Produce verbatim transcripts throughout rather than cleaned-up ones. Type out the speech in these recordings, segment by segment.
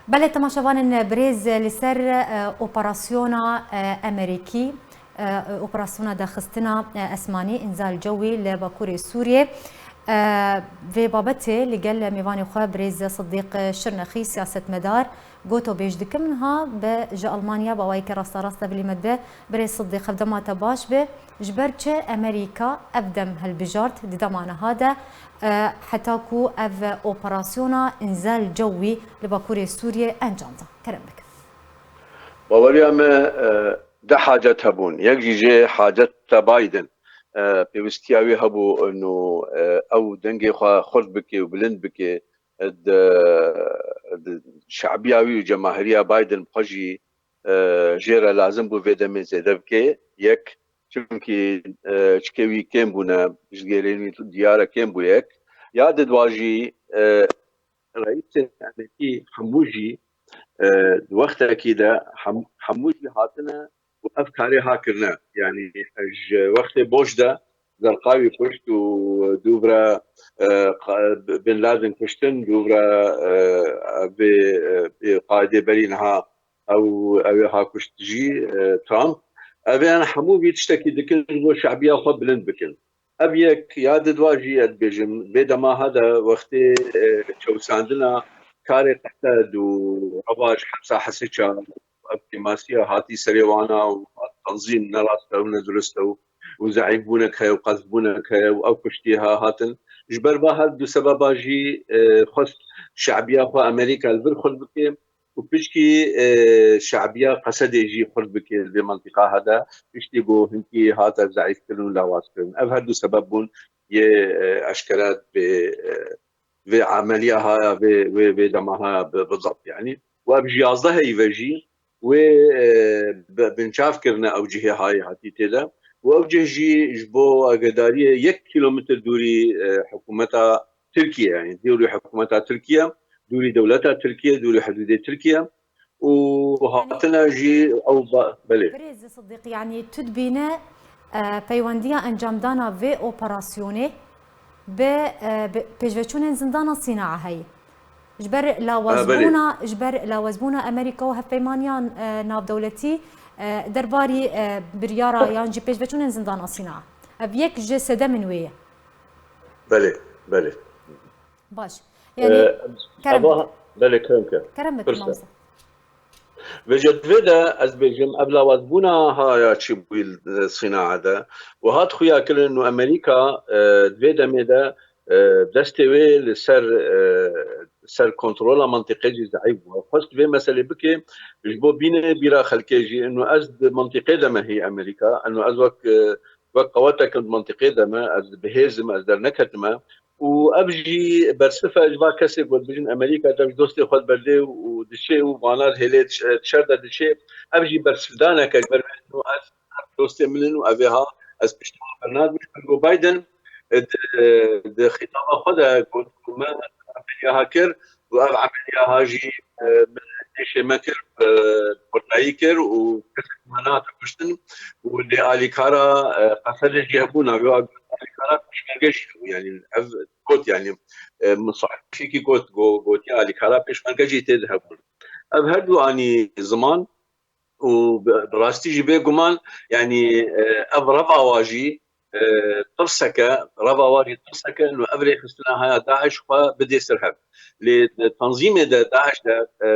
Belê, temaşevanên birêz, li ser, e, operasyona, e, Amerîkî, e, operasyona daxistina, e, esmanî, înzal cewî li Bakurê Sûriyê, e, vê babetê li gel mêvanê xwe birêz Sidîq Şirnexî, siyasetmedar, gotobêj dikim. Niha bi ji Almanya bi awayekî rasterast tevlî me dibe. Birêz Sidîq, ev dema te baş be. Ji ber çi Amerîka ev dem hilbijart, di dema niha de, e, heta ku ev operasyona înzal cewî li Bakurê Sûriyê encam da? Kerem bikin. Baweriya me, e, du hacet hebûn. Yek jî jê haceta Biden, e, pêwistiya wî hebû, û, e, ew dengê xwe xurt bike û bilind bike, e, di, di şebiya wî û cemahiriya Biden xwe jî, e, jê re lazim bû vê demê zêde bike. Yek, çimkî, e, çikê wî kêm bûne, piştgirên wî diyar e, kêm bû yek. Ya di dwa jî, e, reîsên Amerîkî hemû jî, e, di wextekî de hem-, hemû jî hatine û ev karê ha kirine. Yanî ji wextê Bush de Zerqawî kuşt û dûvre, e, qa-, Bin Laden kuştin, dûvre, e, vê, e, qaidê berî niha ew, ew ê ha kuşt jî, e, Trump. Ev ê hemû vî tiştekî dikin ji bo şebiya xwe bilind bikin. Ev yek ya di dwa jî ez dibêjim, vê dema ha de wextê, e, çewsandina karê Qesed û reva ji hepsa Hesiça, ev kêmasiya hatî serê wana û tenzîm ne rast e û ne durist e û, û zeîfbûnek heye û qezbûnek heye û ev kuştî ha hatin. Ji ber va her du sebeba jî, e, xwest şebiya xwe Amerîka li vir xurt bike û pişkî, e, şebiya Qesedê jî xurt bike li vê mentiqa ha de, piştî ku hinkî hate zeîfkirin û lawazkirin. Ev her du sebeb bûn yê, e, eşkere vê, e, vê emeliya haya, vê, vê, vê dema haya bi, bizabt yanî. Û ev ji yazdehê ve jî wê, e, bi, binçav kirine ew cihê hayê hatî tê de. Û ew cih jî ji bo agedariyê yek kîlometr dûrî, e, hikûmeta Tirkiye, yanî dûrî hikûmeta Tirkiye, dûrî dewleta Tirkiye, dûrî hidûdê Tirkiye. Û hatine jî ew ba-, belê. Birêz Sidîq, yanî tu dibîne, e, peywendiya encamdana vê operasyonê bi, e, bi pêşveçûnên zindana Sînaa heye. Ji ber lawazbûna, ji ber lawazbûna Amerîka û hevpeymaniyan, e, navdewletî, e, derbarî, e, biryara yan jî pêşveçûnên zindana Sînaa. Ev yek ji sedemên wê ye. Belê, belê. Baş. Yanî, e, kerem eva, bike. Belê, kerem ke. Kerem bike, mamoste. Vêca divê de ez bêjim, ev lawazbûna haya çîbûyî li Sînaa de û hat xuya kirin û Amerîka, e, di vê demê de, e, destê wê li ser, e, ser kontrola mentiqê jî zeîf bû. Xwest vê meselê bike, ji bo bîne bîra xelkê jî, ino ez di mentiqê de me hî Amerîka, ino ez wek, e, wek qewetek di mentiqê de me, ez bi hêz im, ez derneketime. Û ev jî bersiv e ji va kesê ku dibêjin Amerîka dev ji dostê xwe diberdê û diçê û vana hêlê di şer de diçê. Ev jî bersivdanek e ji ber wê û ez dostê min in û ev ê ha ez pişta wan bernadim. Ji ber ku Biden, e, di, di xîtaba xwe de got ku me emeliya ha kir û ev emeliya ha jî, e, min êşê me kir, e, kurdayî kir û kesek me nehate kuştin û lê alîkara, e, Qesedê jî hebû, navê wa alîkara pêşmerge jî hebû. Yanî ev got, yanî, e, musahifekî got, go-, gotiye alîkara pêşmerge jî tê de hebûn. Ev her du anî ziman û bi, bi rastî jî bêguman, yanî, e, ev reva wa jî, e, tirseke, reva wa jî tirseke, û ev rêxistina haya DAIŞ xwe bidê ser hev. Lê di tanzîmê de, DAIŞ de, e,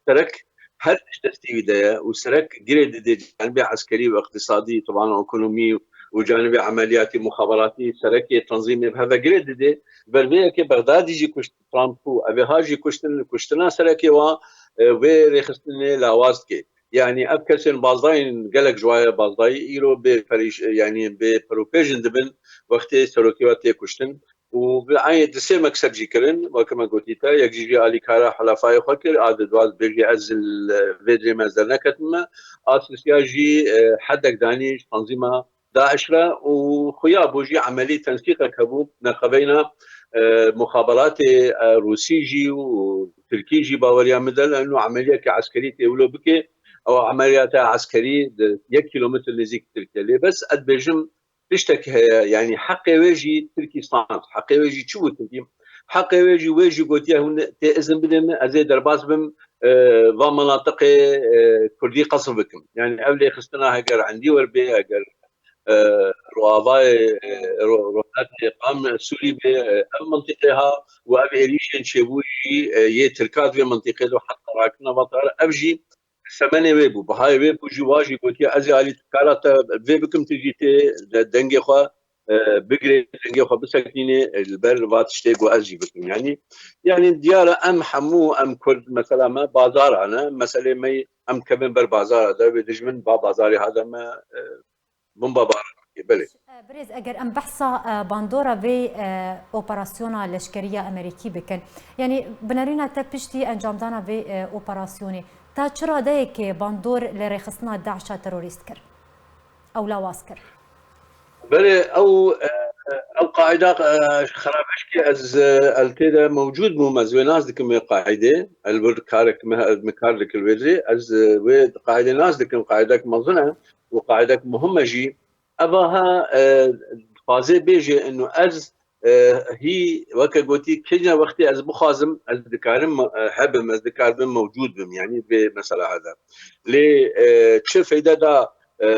serek her tişt destê wî de ye û serek girê didê canibê eskerî û iqtisadî, taban ekonomî û canibê emeliyatî, muxaberatî, serekê tanzîmê bi heve girê didê. Ber vê yekê Bexdadî jî kuşt Trump û ev ê ha jî kuştin, kuştina serekê wa, e, wê rêxistinê lawaz dike. Yanî ev kesên bazdayîn gelek ji wa ye bazdayî, îro bê perîş-, yanî bê perûpêjin dibin wextê serokê we tê kuştin. Û bi eynî di sê mekseb jî kirin, weke me gotî te, yek jî jî alîkara helafayê xwe kir, a di dwa dibêjî ez li vê dirê me ez derneketime. A sisiya jî, e, hedek danî ji tanzîma DAIŞ re û xuya bû jî emelî tensîqek hebû nexebeyna, e, muxaberatê, e, Rûsî jî û Tirkî jî baweriya min de, eno emeliyeke eskerî tê wilo bike, ew emeliyata eskerî di yek kîlometr nêzîk Tirkiye. Lê bes ez dibêjim, tiştek heye, yanî heqê wê jî Tirkî stand. Heqê wê jî çi bû Tirkî? Heqê wê jî, wê jî gotiye, hûn tê izin bidin min, ez ê derbas bim, e, va menatiqê, e, Kurdî qesf bikim. Yani ev lêxistina heger endî wer bê, heger, e, roavayê, e, ro-, rojhilatê qam Sûrî bê, e, ev mintîqê ha û ev êrîşên çêbûyî jî, e, yê Tirka di vê mintîqê de heta rakirina vatara ev jî semenê wê bû, bihayê wê bû jî wa jî gotiye ez ê alî kara te vê bikim tu jî tê de-, dengê xwe, e, bigirê, dengê xwe bisekinînê, e, li ber va tiştê ku ez jî bikim. Yanî, yanî diyar e em hemû em Kurd mesela me bazara ne, meselê me em kevin ber bazara de, wê dijmin ba bazarê ha de me, e, bomba bar. Belê. E, Birêz, eger em behsa, e, bandora vê, e, operasyona leşkeriya Amerîkî bikin, yanî binerîna te piştî encamdana vê, e, operasyonê, ta çi radeyekê bandor li rêxistina DAIŞa terorîst kir? Ew lawaz kir? Belê, ew, e, ew qaîda, e, xerabeşkê ez, e, el tê de mewcûd bûm, ez wê nas dikim wê qaîdê. El wir karek me, ez me kar dikir wê dirê. Ez, e, wê qaîdê nas dikim, qaîdek mezin e û qaîdek muhim e jî. Eva ha, e, dixwaze bêje inu ez, e, hî weke gotî kêca wextê ez bixwazim, ez dikarim, e, hebim, ez dikarbim mewcûd bim, yanî vê mesela hede. Lê, e, çi feyde da, e,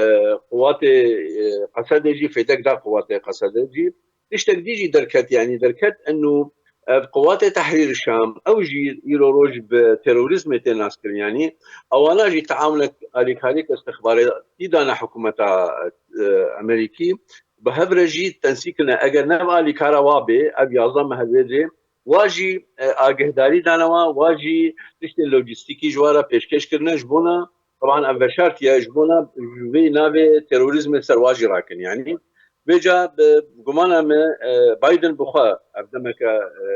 quwatê, e, Qesedê jî, feydek da quwatê Qesedê jî. Tiştek dî jî derket, yanî derket inu ev Quwatê Tehrîr Şam, ew jî îro roj bi terorîzmê tê naskirin, yanî ewana jî teamulek alîkarîk istixbaratî dane hikûmeta, e, Amerîkî, bi hev re jî tensîk kirine. Eger ne alîkara wa bê, ev yazdeh meh wê dirê, wa jî, e, agihdarî dane wa, wa jî tiştên lojîstîkî ji wa re pêşkêş kirine, ji bona, teban ev veşartiye, ji bona ji vê navê terorîzmê ser wa jî rakin. Yanî, vêca bi gumana me, e, Biden bi xwe ev demeke, e,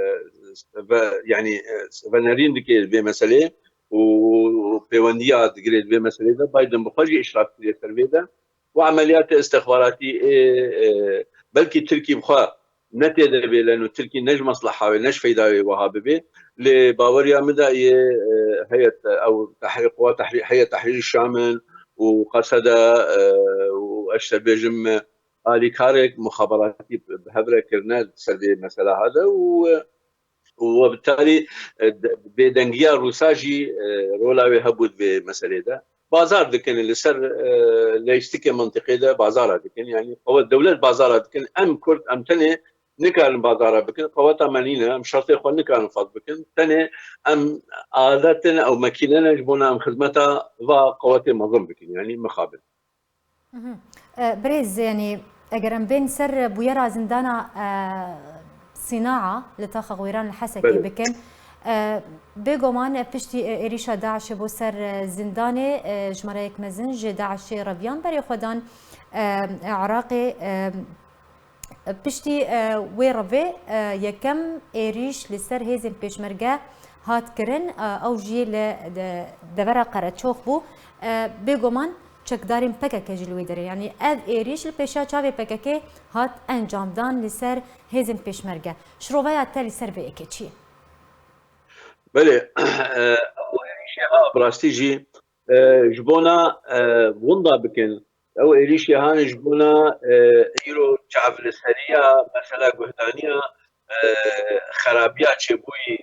ve, yanî, e, venerîn dike vê meselê û pêwendiya digire vê meselê de. Biden bi xwe jî îşraf kiriye ser vê de. Û emeliyatê istixbaratî ê, e, belkî Tirkî bi xwe ne tê de bê, leno Tirkî ne ji mesleha wê, ne ji feyda wê wiha bibe. Lê baweriya min de yê, e, heyet, ew tehrî-, quwa tehrî-, heyet Tehrîr Şam in û Qesede, e, û ez dibêjim, e, alîkarek muxaberatî bi hev re kirine ser vê mesela hade û, e, û we bi tarî, e, de-, bêdengiya Rûsa jî, e, rola wê hebû di vê meselê de. Bazar dikin li ser, e, lojîstikê mentiqê de bazara dikin. Yanî qewet dewlet bazara dikin. Em Kurd, em tenê nikarin bazara bikin. Qeweta me nîne. Em şertê xwe nikarin faz bikin. Tenê em alet in, ew mekîne ne ji bona em xizmeta va qewetê mezin bikin. Yanî mixabin. Mhm. E, Birêz, yanî eger em bên ser bûyera zindana, e, Sînaa li taxa Xwêran li Hesekê Belê. bikin, e, bêguman piştî, e, êrîşa DAIŞê bo ser, e, zindanê, e, jimareyek mezin ji DAIŞê reviyan berê xwe dan, e, Iraqê, e, piştî, e, wê revê, e, yekem êrîş li ser hêzên pêşmerge hat kirin, e, ew jî li de-, devera Qereçox bû. E, bêguman çekdarên P K K jî li wê derê. Yanî ev êrîş li pêşiya çavê P K K hat encamdan li ser hêzên pêşmerge. Şiroveya te li ser vê yekê çi ye? Belê, e, ew êrîşê ha bi rastî jî, e, ji bona, e, winda bikin. Ew êrîşê han ji bona, e, îro çavliseriya mesela guhdaniya, e, xerabiya çêbûyî,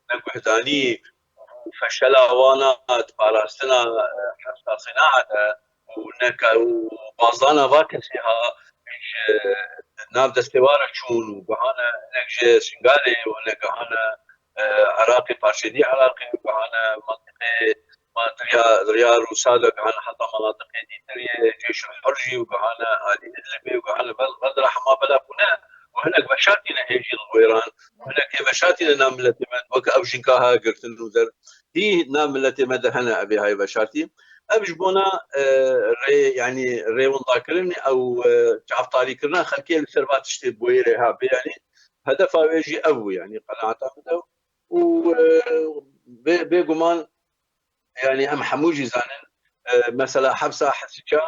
neguhdanî, feşela wana di parastina, e, hefta Sînaa de û neka û bazana va kesê ha ji nav destê wa re çûn û guhane hinek ji Şingalê û hinek guhane, e, Iraqê, parçeyê dî Iraqê û guhane mentiqê ma diriya, diriya Rûsa de guhane heta menatiqê dîtir yê Ceyşul Hur jî û guhane alî Idlibê û guhane vel-, vedira hema bela xwe ne û hinek veşartî ne hêjî li wêran û hinek hê veşartî ne nav miletê me weke ev jinka ha girtin û der hî nav miletê me de hene evê hay veşartî. Ev ji bona, e, rê, yanî rêwindakirin ew, e, çavtarîkirina xelkê li ser va tiştê boyê rê ha bê, yanî hedefa wê jî ev bû, yanî qenaeta min de. Û, e, bê, bêguman, yanî em hemû jî zanin, e, mesela hefsa Hesiça,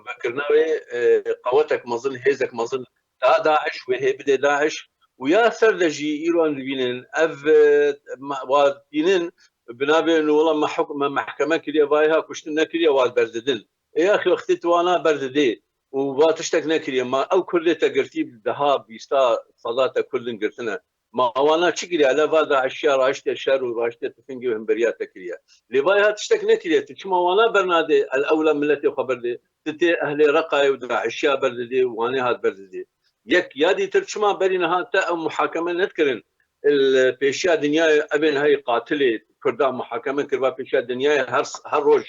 vekirina wê, e, qewetek mezin, hêzek mezin da DAIŞ, wê hê bidê DAIŞ. Û ya ser de jî îro em dibînin, ev, e, me, wa dibînin, bi navê inu wela me huk-, me mehkeme kiriye, vayê ha kuştin nekiriye, wa berdidin. Ê ya xi wextê tu wana berdidê û va tiştek nekiriye, ma ew Kurdê te girtî, deha, bîsta, seda te Kurdin girtine. Ma wana çi kiriye? Hele va DAIŞiya raştiye şer û raştiye tifingê û hemberiya te kiriye. Lê vay ha tiştek nekiriye. Tu çima wana bernadê? El ewla milletê xwe berdê. Tu tê ehlê Reqayê û DAIŞiya berdidê û wanê hat berdidê. Yek ya dîtir çima berî niha te ew muhakeme nedikirin? Il pêşiya dinyayê evên hey qatilê Kurda muhakeme kirba pêşiya dinyayê her, her roj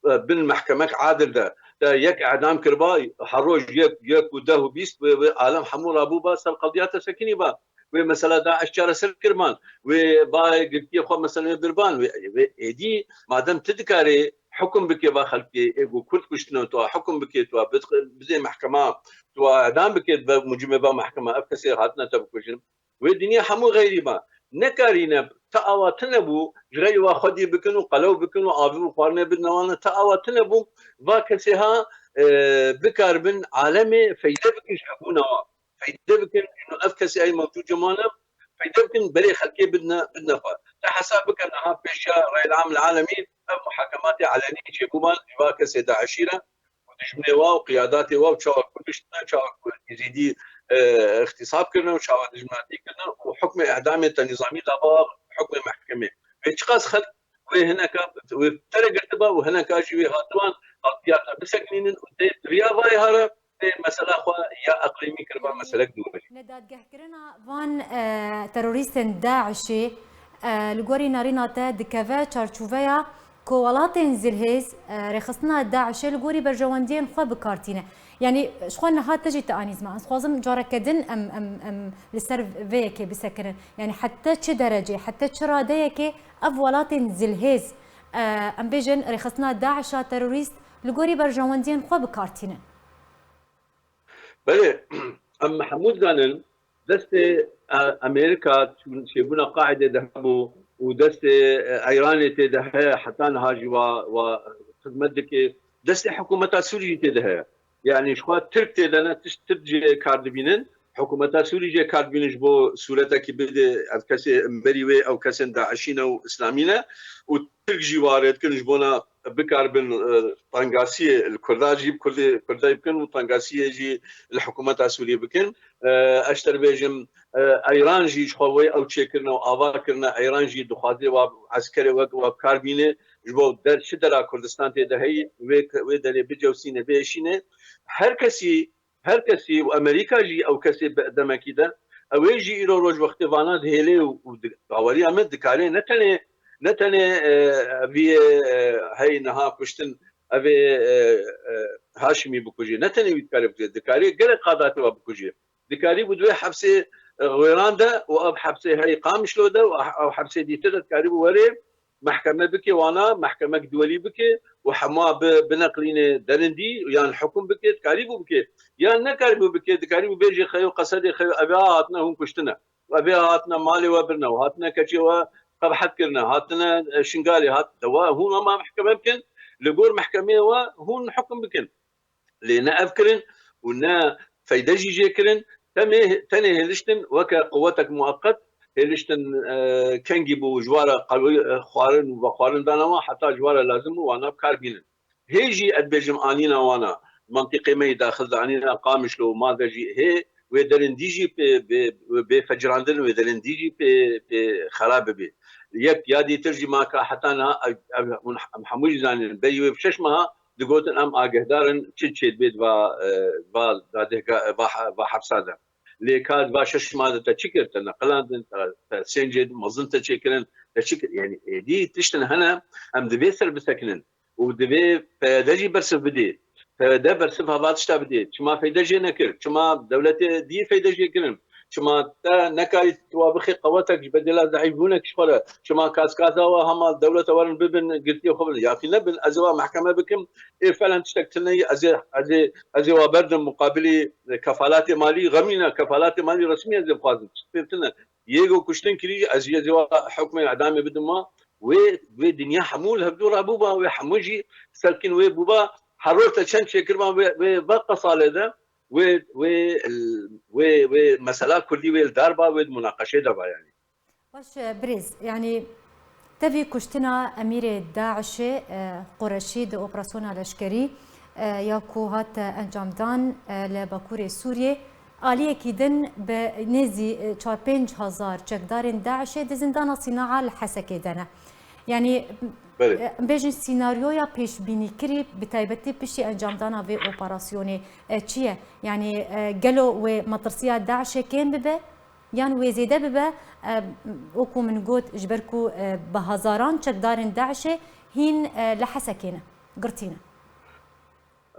e, bin mehkemek adil de. Te yek edam kiriba, her roj yek, yek û deh û bîst wê, wê alem hemû rabûba ser qediya te sekinî ba. Wê mesela DAIŞ çareser kirman. Wê ba girtiyê xwe mesela wê birban. Wê, wê êdî madem tu dikarê hukum bikê va xelkê ê ku Kurd kuştine tu a hukum bikê tu a bid-, bizê mehkema tu a edam bikê be mucimê va mehkema ev kesê hatine te bikujin. Wê dinya hemû xeyrî ba. Nekarîne, ti awa tune bû, ji xeyrî wa xwedî bikin û qelew bikin û avî û xwarinê bidine wan, ti awa tune bû, va kesê ha, e, bikaribin alemê feyde bikin ji hebûna wa. Feyde bikin, ino ev kesê ey mewcûd cemane, feyde bikin, berê xelkê bidine, bidine xwe. Te hesab bike niha pêşiya reyl am li alemî, ev muhakematê elenî çêbûban, ji va kesê DAIŞî re, û dijminê wa û qiyadatê wa û çawa Kurdiş tine, çawa Kurd Êzîdî, e, îxtîsab kirine û çawa dijminatî kirine û hukmê îdamê te nîzamî dava hukmê mehkemê. Wê çiqas xelk wê hineka wê tere girtiba û hineka jî wê hatiban xelkiya te bisekinînin û tê riya vayê hare tê mesela xwe ya eqlîmî kiriba meselek dû. Li dadgehkirina van, e, terorîstên DAIŞê, e, li gorî nerîna te dikeve çarçoveya ku welatên zilhêz, e, rêxistina DAIŞê li gorî berjewendiyên xwe bi kar tîne. Yanî ji xwe niha te jî te anî ziman. Ez dixwazim careke din em, em, em li ser vê yekê bisekinin. Yanî heta çi derecê, heta çi radeyekê ev welatên zilhêz, e, em bêjin rêxistina DAIŞa terorîst li gorî berjewendiyên xwe bi kar tînin? Belê, em hemû dizanin destê, e, Amerîka çûn-, çêbûna Qaîdê de hebû û destê, e, Îranê tê de heye, heta niha jî wa, wa xizmet dike. Destê hikûmeta Sûrî jî tê de heye. Yanî ji xwe Tirk tê de ne, tişt Tirk jê kar dibînin. Hikûmeta Sûrî jê kar dibînin ji bo sûretekî bide ev kesê berî wê ew kesên DAIŞî ne û Îslamî ne. Û Tirk jî wa rê dikin ji bona bikaribin, e, tengasiyê li Kurda jî, Kurdê, Kurdayî bikin û tengasiyê jî li hikûmeta Sûriyê bikin. E, ez ji te re bêjim, e, Îran jî ji xwe wê ew çêkirine û ava kirine, Îran jî dixwaze wa eskerê wek wa bi kar bîne, ji bo der çi dera Kurdistan tê de heyî, wê, wê derê bicewsîne, bieşîne. Her kesî Her kesî û Amerîka jî ew kesê bi demekî de, ew ê jî îro roj wextê vana dihêlê û, û di, baweriya min dikare ne tenê, ne tenê, e, vî yê, e, hey niha kuştin, ev ê, e, e, Haşimî bikujê. Ne tenê wî dikare bikujê. Dikare gelek qadatê wa bikujê. Dikarî bû di wê hepsê, e, Xwêran de û ev hepsê hey Qamişlo de û ew hepsê dîtir de dikarî bû werê mehkeme bike wana, mehkemek duwelî bike û hema bi, bineqlîne derindî yan hukum bike, dikarîbû bike. Yan nekarîbû bike, dikarîbû bêjê xeyo, qesedê xeyo, ev ê hatine hûn kuştine. Ev ê hatine malê we birine, û hatine keçê we qebhet kirine, hatine, e, Şingalê, hat, dewa hûn ama mehkeme bikin, li gor mehkemeyê we hûn hukum bikin. Lê ne ev kirin û ne feyde jî jê kirin. Temê, tenê hêliştin weke quwetek mueqet, hêliştin, e, kengî bû ji wara qewî, e, xwarin û vexwarin dana wan, heta ji wara lazim bû wana bi kar bînin. Hê jî ez dibêjim anîna wana, mentiqê me yî daxil de anîna Qamişlo û Made jî hê wê derindî jî pê, bê, bê fecirandin, wê derindî jî pê, pê xera bibe. Yek ya dîtir jî ma ka heta niha ev, ev hûn hem-, hemû jî zanîn, berî wê bi şeş meha digotin em agehdar in, çi çêdibe di va, e, va dadehga-, va he-, va hepsa de. Lê ka di va şeş meha de te çi kir? Te neqilandin, te, te sêncê mezin te çêkirin, te çi kir? Yanî êdî tiştin hene, em divê ser bisekinin û divê P Y D jî bersiv bidê. P Y D bersiv heva tişta bidê. Çima feyde jê nekir? Çima dewletê dî feyde jê kirin? Çima te nekarî tu wa bixê qewetek ji bedêla zeîfbûnek ji xwe re? Çima kaskaza we hema dewleta werin bibin, girtiyê xwe bibin? Yaqî nebin, ez ê wa mehkeme bikim, ê felen tiştek tune ye, ez ê, ez ê, ez ê wa berdim muqabilî kefalatê malî, xemîne kefalatê malî resmî ez ê bixwazim. Tişt pê tune. Yê ku kuştin kirî jî ez jî ez ê wa hukmê edamê bidim wa. Wê, wê dinya hemû li hevdû rabûba, wê hemû jî serkîn wê bûba. Her roj te çend çêkirman wê, wê ve qesalê de, wê, wê, wê, wê mesela kurdî wê li dar ba, wê di munaqeşê de ba yanî. Baş e, birêz, yanî tevî kuştina emîrê DAIŞê, e, Qureşî di operasyona leşkerî, e, ya ku hat, e, encamdan, e, li Bakurê Sûriyê, Aliyekî din bi nêzî, e, çar pênc hezar çekdarên DAIŞê di zindana Sînaa li Hesekê de ne. Yanî, Belê. e, em bêjin sînaryoya pêşbînîkirî, bi taybetî piştî encamdana vê operasyonê, e, çi ye? Yanî, e, gelo wê metirsiya DAIŞê kêm bibe, yan wê zêde bibe? E, wekû min got, ji ber ku, e, bi hezaran çekdarên DAIŞê hîn, e, li Hesekê ne, girtî ne.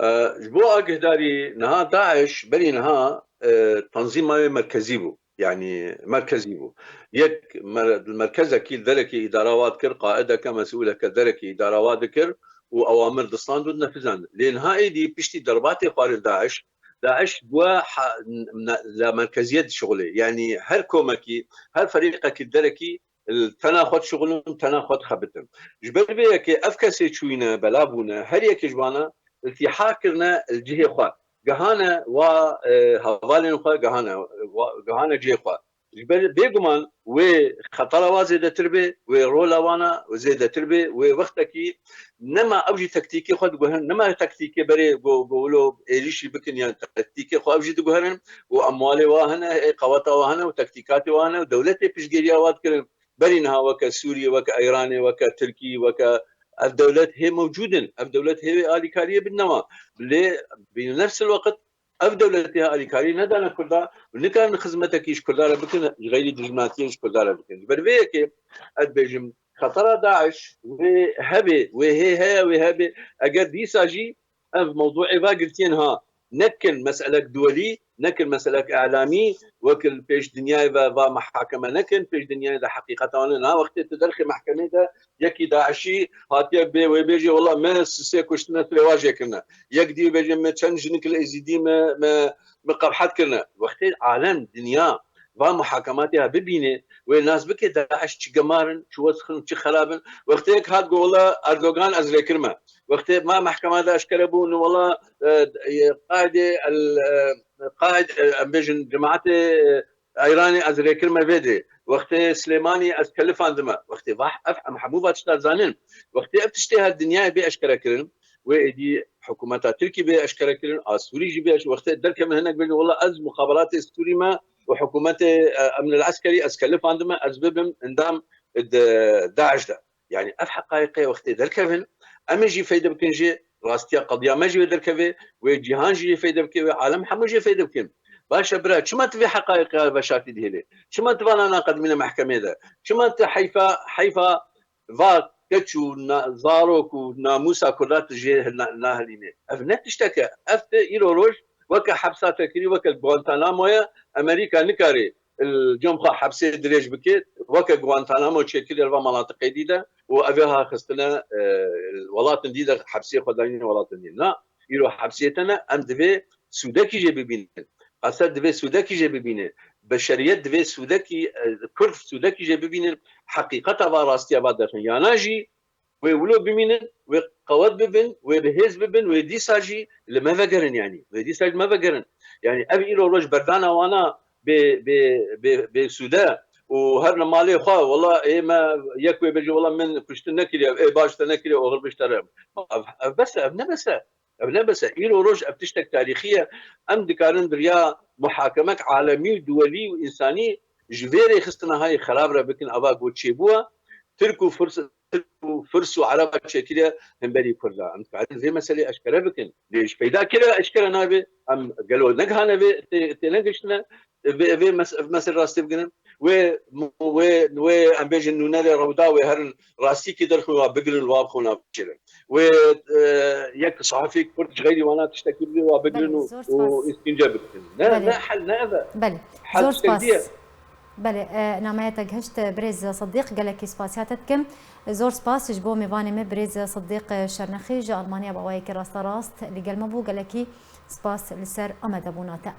E, ji bo agihdarî niha DAIŞ berî niha, e, tanzîma wê merkezî bû. Yanî merkezî bû. Yek mer-, merkezekî li derekê îdara wa dikir, qaideke, mesûleke derekê îdara wa dikir û ewamir distand û dinefizand. Lê niha êdî piştî derbatê xwarin DAIŞ, DAIŞ bûye ha-, n-, n-, la merkeziyet dişixulê. Yanî her komekî, her ferîqekî derekî li tena xwe dişixulin, tena xwe dixebitin. Ji ber vê yekê ev kesê çûyîne, bela bûne, her yekê ji wana iltîha kirine li cihê xwe. Gihane wa, e, hevalên xwe, gihane, wa, gihane cihê xwe. Ji ber bêguman wê xetera wa zêdetir bê, wê rola wana zêdetir bê, wê wextekî nema ew jî taktîkê xwe diguherin, nema taktîkê berê go-, go wilo êrîşî bikin yan taktîkê xwe ew jî diguherin û emwalê wa hene, ê qeweta wa hene û taktîkatê wa hene û dewletê piştgiriya wa dikirin. Berî niha weke Sûriyê, weke Îranê, weke Tirkî, weke ev dewlet hê mewcûd in. Ev dewlet hê wê alîkariyê bidine wan. Lê bi nefs el-weqt ev dewletê alîkarî nedane Kurda û nikarin xizmetekî ji Kurda re bikin, ji xeyrî dijminatiyê ji Kurda re bikin. Ji ber vê yekê ez dibêjim, xetera DAIŞ wê hebe, wê hê heye, wê hebe. Eger dîsa jî ev mewdûê va girtiyên ha nekin meselek duwelî, nekin meselek îlamî, wek li pêş dinyayê ve va muhakeme nekin, pêş dinyayê de heqîqeta wan na. Wextê tu derxê mehkemê de yekî DAIŞî hatiye bê wê bêjê, wela me sisê kuştine, tu rêwa jê kirine. Yek dî bêje, me çend jinik li Êzîdî me, me, me qebhet kirine. Wextê alem, dinya va muhakematê ha bibîne, wê nas bike DAIŞ çi gemar in, çi wesx in, çi xerab in. Wextê yek hat got, wela Erdogan ez rê kirime. Wextê ma mehkema de eşkere bû, nu wela, e, e, qaidê el, e, qaid, e, em bêjin cemaetê, e, Îranê ez rê kirime vê dê. Wextê Silêmanî ez kelifandime. Wextê va ev em hemû va tişta zanin. Wextê ev tiştê her dinyayê bê eşkere kirin, wê êdî hikûmeta Tirkî bê eşkere kirin, a Sûrî jî bê eş-, wextê derkevin hinek bêjin, wela ez muxaberatê Sûrî me û hikûmetê, e, emn el eskerî ez kelifandime, ez bibim endam di DAIŞ de. Yanî ev heqaîqê wextê derkevin, em ê jî feyde bikin jê, rastiya qediya me jî wê derkeve, wê cîhan jî jê feyde bike, wê alem hemû jê feyde bikin. Baş e bira, çima tu vê heqaîqê veşartî dihêlê? Çima tu vana naqedimîne mehkemê de? Çima tu heyfa, heyfa va keç û na-, zarok û namûsa Kurda tu jê na-, nahelînê? Ev ne tiştek e. Ev tu îro roj weke hepsa te kirî, weke Guantanamoya, Amerîka nikarê li cem xwe hepsê dirêj bike, weke Guantanamo çêkiriye li va malata qeydî de û ev ê ha xistine, e, welatên dî de hepsê xwe danîne welatên dî. Na, îro hepsê te ne, em divê sûdekî jê bibînin. Qeser divê sûdekî jê bibîne. Beşeriyet divê sûdekî, e, Kurd sûdekî jê bibînin. Heqîqeta va, rastiya va derxin. Yana jî wê wilo bimînin, wê qewet bibin, wê bi hêz bibin, wê dîsa jî li me vegerin yanî. Wê dîsa jî li me vegerin. Yanî ev îro roj berdana wana bê, bê, bê, bê sûde û her li malê xwe, wela ê me yek wê bêje, wela min kuştin nekiriye, ê baş te nekiriye, oxir biş te re. Ev, ev bes e, ev ne bes e. Ev ne bes e. Îro roj ev tiştek tarîxî ye. Em dikarin bi riya muhakemek alemî û duwelî û însanî ji vê rêxistina hayê xerab re bikin, ava got çêbûye. Tirk û Firs, Tirk û Firs û Ereba çêkiriye hemberî Kurda. Em dikarin vê meselê eşkere bikin. Lê ji peyda kire eşkere nabe? Em gelo negihane vê, tê, tê negihiştine? Vê, vê mes-, mesele rastî bigrin. Wê, wê, wê em bêjin nûnerê Rewda wê herin rastîkî derxin, wa bigirin, wa bixwin, wa biçêrin. Wê, e, yek sahafî Kurd ji xeyrî wana tiştekî bidê, wa bigirin Belê, û, zor û spas. îşkence bikin. Ne, Belê. ne hel, ne ev e. Belê, Hel zor tiştek spas. diye. Belê, e, nameya te gihişt, e, birêz Sidîq, gelekî spasiya te dikim. Zor spas ji bo mêvanê me birêz Sidîq, e, Şernexî ji Almanya bi awayekî rasterast li gel me bû. Gelekî spas li ser amadebûna te.